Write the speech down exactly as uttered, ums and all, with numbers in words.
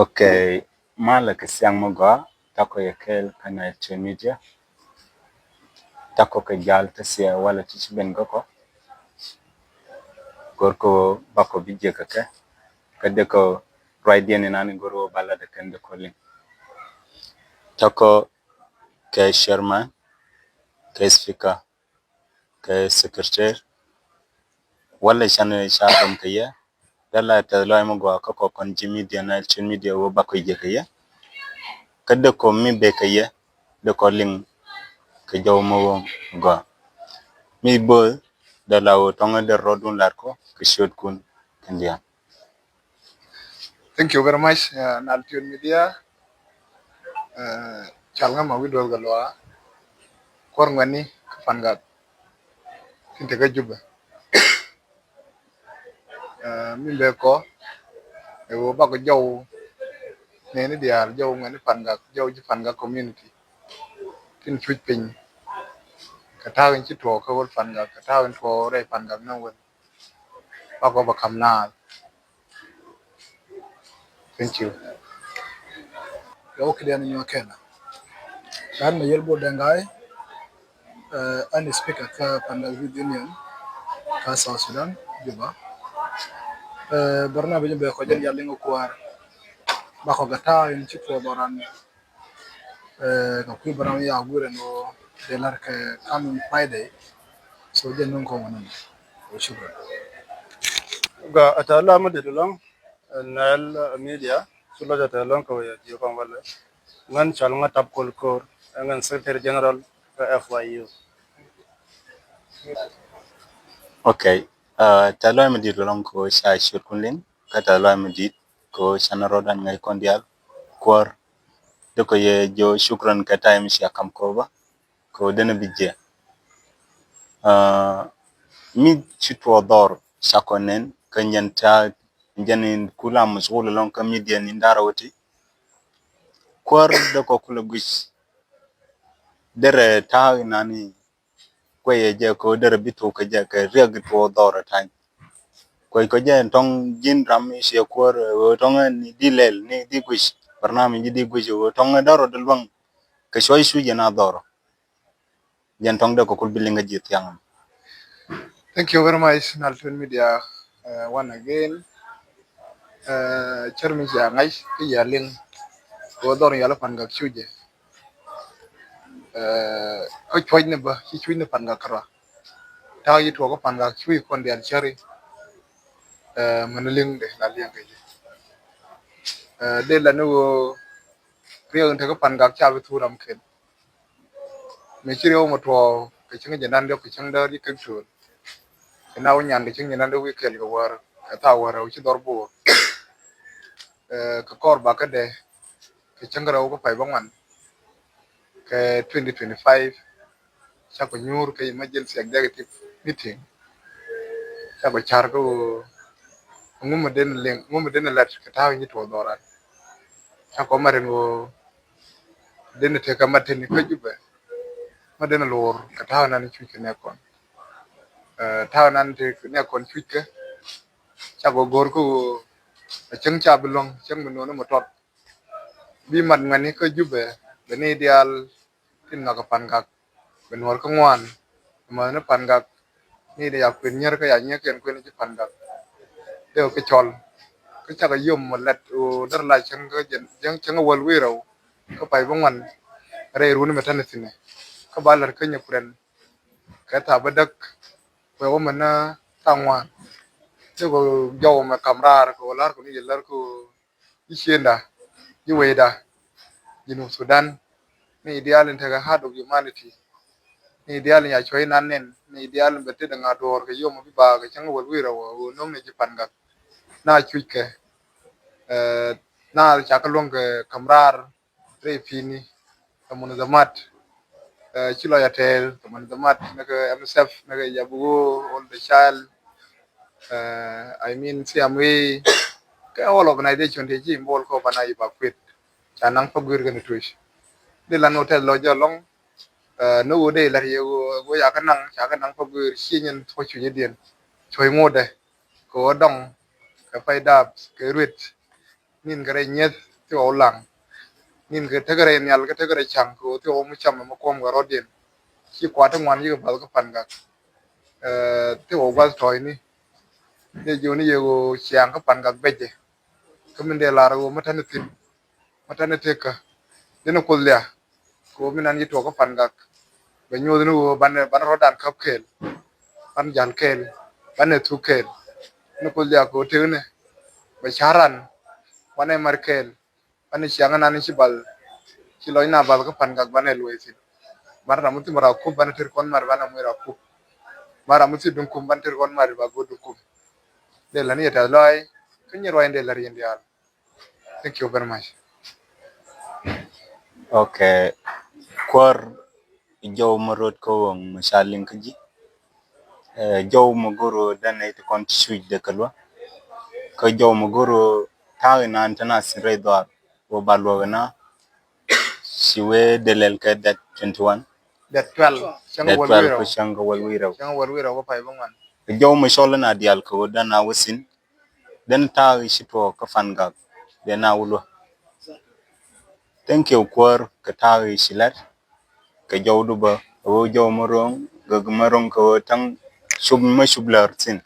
Ok, malɛ kɛ thiaŋ mi gɔaa, ta̱kɔ yɛ kɛɛl kä Nile Media. Ta̱kɔ kɛ jal te thiɛ walɛ ti ci ben gɔkɔ. Go̱rkɔ bakɔ bi jiɛ kɛ kɛ, kä dekɔ ruacdiɛn inani go̱rkɔ ba lat kɛn dekɔ liŋ. Ta̱kɔ kɛ chairman, kɛ speaker, kɛ secretary, walɛ canɛ ca dɔm kɛ yɛ. Dala tɛth lɔc mi gɔaa kä kɔ kɔn ji̱ media, Nile Media, wä bakɔ jiɛ kɛ yɛ. Kä dekɔ mi bek kɛ yɛ, dekɔ liŋ kɛ jɔw mi wä gɔaa. Mi both dala wä tɔŋä der rɔdun lar kɔ kɛ ciötkun kɛn diaal. Thank you very much, uh, Nile Media. Uh, cal ŋa ma wi̱i̱ duɔl gɛ luaa. Kuɔr ŋuɛni kä Pangak tin te kä Jubɛ. Uh, mi bɛ kɔ ɛ wä bakɔ jɔw nɛni diaal, jɔw ŋuɛni Pangak, jɔw ji̱ Pangak community tin cuc piny. Kɛ ta̱a̱ in ci tuɔɔk kä wä Pangak, kɛ ta̱a̱ in tuɔɔk rɛy Pangak ni wä. Bakɔ ba kam naath. Thank you. Yɛ wä kidian in nyuɔk kɛn. Kä ɣän mɛ Yiel Bol Dɛŋ Gai, uh, ɣän speaker kä Pangak Youth Union kä South Sudan, Juba. Uh, barnamij bɛ kɔ jɛn yal liŋ kuäär. Bakɔ kɛ ta̱a̱ in ci tuɔɔk dhɔran. Eh, kɛ kui̱ bä ram ya guir ɛn ɣöö dee lar kɛ coming Friday. So jɛ nuŋ kɔn wä nɔnɔ. Wa shukran. Gɔaa, ɛ tɛth lɔaac mi di̱t ɛlɔ̱ŋ, eh, Nile Media, cu lɔc ɛ tɛth ɛlɔ̱ŋ kɛ wä yɛ jiök kɔn walɛ. Ŋän cɔal ŋä Tap Kol Ko̱r, ɛ ŋän Secretary General kä F Y U. Ok, eh, tɛth lɔaac mi di̱t ɛlɔ̱ŋ kɛ wä ca ciötkun liŋ, kä tɛth lɔaac mi di̱t kɛ wä canɛ rɔɔdan ŋäc kɔn diaal, kuäär. Dee kɔ yɛ jiök shukran kɛ time cia kam kɔ bä kɛ wä denɛ bi jiɛ. Ah, mi ci tuɔɔk dhɔr ca kɔ nɛn kä jɛn ta̱a̱, jɛn in kula mashgul ɛlɔ̱ŋ kä media ni da̱rä wä ti. Kuäär dee kɔ kulɛ guic. Derɛ ta̱a̱ inani kuɛ yɛ jɛ kɛ wä derɛ bi tuɔɔk kɛ jɛ kɛ riɛk tuɔɔk dhɔr ɛ ta̱a̱. Kuɛ kɔ jɛ tɔŋ ji̱n ram i̱ ciɛ kuäär, ɛ wä tɔŋ ni di lɛl ni di guic. Barnamij ji̱ di guic, ɛ wä tɔŋ ni da̱rä di luäŋ kɛ cuɔ̱c cuc jɛ na dhɔr. Jɛn tɔŋ dee kɔ kul bi liŋ kä ji̱ thiaŋ. Thank you very much, Nile Media, uh, one again. Uh, cär mi cia ŋa̱c kä yia liŋ kɛ wä dhɔr yal Pangak cuc jɛ. Uh, kä cuɔ̱cni bä ci cucni Pangak kärɔa. Ta̱a̱ yi tuɔɔk kä Pangak cuc kɔn diaal cäri. Uh, män liŋ de la liɛŋ kɛ jɛ. Uh, dee la ni wä riɛk in te kä Pangak ca bi thur ram ken. Mëë ci riɛw mɔ tuɔɔk kɛ cäŋ jɛ nan diɔk kɛ cäŋ däär ji̱ kek tuɔɔl. Kɛ na wä nyan kɛ cäŋ jɛ nan diɔk wi̱i̱ kɛl kɛ wäär kɛ thaak wäär rɛw ci dhɔr bo̱o̱r. Eh, kɛ kɔr bakä dɛ kɛ cäŋ rɛw kä pay bä ŋuan kɛ twenty twenty-five. Cakɔ nyuur kɛ emergency executive meeting. Cakɔ car kä ɣöö ŋumɛ den liŋ, ŋumɛ den lɛt kɛ ta̱a̱ in ci tuɔɔk dhɔran. Cakɔ mɛ rin ɣöö den tekɛ mɛ teni kä Jubɛ. Mɛ den luur kɛ ta̱a̱ nan cuc kɛ nɛɛkɔn. Eh, ta̱a̱ nan te nɛɛkɔn cuc kɛ. Cakɔ go̱r kä ɣöö a cäŋ ca bi luäŋ, cäŋ bi nuɔ̱ɔ̱ni mɛ tɔt. Bi mat ŋuɛni kä Jubɛ bɛ ni diaal tin ŋakä Pangak. Bɛ nuɔr kä ŋuan. Mɛ ni Pangak ni de ya kuën nyier kä ya nyier kɛn kuën ci Pangak. Dee kɛ cɔl kä cakɛ yom mɔ lɛt ɣöö där la cäŋ kä jɛn, cäŋ, cäŋ wäl wi̱i̱ rɛw kä pay bä ŋuan. Rɛy runi mɛ tani thi̱nɛ kä ba lär kä nyɛ kurɛn kɛ thaak bä däk. Kuɛ wä mɛ ni thaak ŋuan. Dee kɛ jɔw mɛ kam raar kɛ wä la̱r kɛ ni jɛ lär kɛ wä ji̱ ciënda, ji̱ wecda, Junub Sudan, ni diaal in tekɛ heart of humanity, ni diaal in ya cuɔ̱c nan nɛn, ni diaal in bɛ tetdɛ ŋa̱ duɔ̱ɔ̱r kɛ yom bi ba kɛ cäŋ wäl wi̱i̱ rɛw ɣöö no̱ŋ ni ji̱ Pangak. Na cuc kɛ, eh, na ca kä luäŋ kɛ käm raar rɛy pi̱i̱ni, kɛ munazamat, eh, ci lɔc a tɛɛl, kɛ munazamat, ni kɛ M S F, ni kɛ Yabugo, All the Child, eh, I mean, C M A, kɛ all organization ti ci involve kɔ bana iba kuet. Ca naŋ pa guir kɛn tuc. Di lan hotel lɔ jɔ lɔŋ, eh, ni wä dee lar yɛ wä, wä ya kä naŋ, ca kä naŋ pa guir ci nyin thɔ cuny diɛn. Cuɔy ŋot dɛ, kɛ wä dɔŋ, kɛ pay dap, kɛ ruet. Nin kɛ rɛy nyieth ti ɣɔw laŋ. Nin kɛ tekɛ rɛy nhial kɛ tekɛ rɛy ca̱ŋ kɛ ɣöö ti ɣɔw mi cam ɛmɛ kuɔm kɛ rɔ̱diɛn. Ci kuat ti ŋuan yikɛ bath kä Pangak. Ti ɣɔw gua̱th tɔ̱ɔ̱cni. Ni jiöni yɛ ɣöö ciaŋ kä Pangak bɛcɛ. Kä min dee lar ɣöö mi täni thi̱n, mi täni tekä. Dini Kuoth liak kɛ ɣöö mi nan yi tuɔɔk kä Pangak. Bɛ nyuɔth ni ɣöö banɛ, banɛ rɔ̱dan käp kɛɛl, banɛ jal kɛɛl, banɛ thuk kɛɛl. Ni Kuoth liak kɛ ɣöö tekni bɛ ca̱ran, banɛ mar kɛɛl, banɛ ciaŋ nan ci bal, ci lɔc na bal kä Pangak banɛ luɔi thi̱n. Banɛ ram mi thim ra kup banɛ ter kɔn mar banɛ muc ra kup. Banɛ ram mi thim duŋ kum banɛ ter kɔn mar ba go̱o̱r duŋ kum. Dee lani yɛ tɛth lɔaac kä nyi ruac in dee lär yɛn diaal. Thank you very much. Okay. Kuäär, jɔw mi rot kä ɣöŋ mi ca liŋ kä ji̱. Jɔw mi go̱r ɣöö dɛn nɛy ti kɔn ti cuc dee kä luäk. Kä jɔw mi go̱r ɣöö ta̱a̱ inan te na thi̱n rɛy dhɔaar ɣöö ba luäk ina. Ci wee dee lɛl kɛ date twenty one. Date twelve. Cäŋ wäl wi̱i̱ rɛw. Cäŋ wäl wi̱i̱ rɛw. Cäŋ wäl wi̱i̱ rɛw kä pay bä ŋuan. Jɔw mi cɔl ina diaal kɛ ɣöö dɛn a wä thi̱n. Dɛn ta̱a̱ i̱ ci tuɔɔk kä Pangak dee na wä luäk. Thank you Kuäär kɛ ta̱a̱ i̱ ci lɛt kɛ jɔwdu bä ɣöö jɔw mä ro̱ŋ gäk mä ro̱ŋ kɛ ɣöö ta̱ŋ cup mä cup lär thi̱n.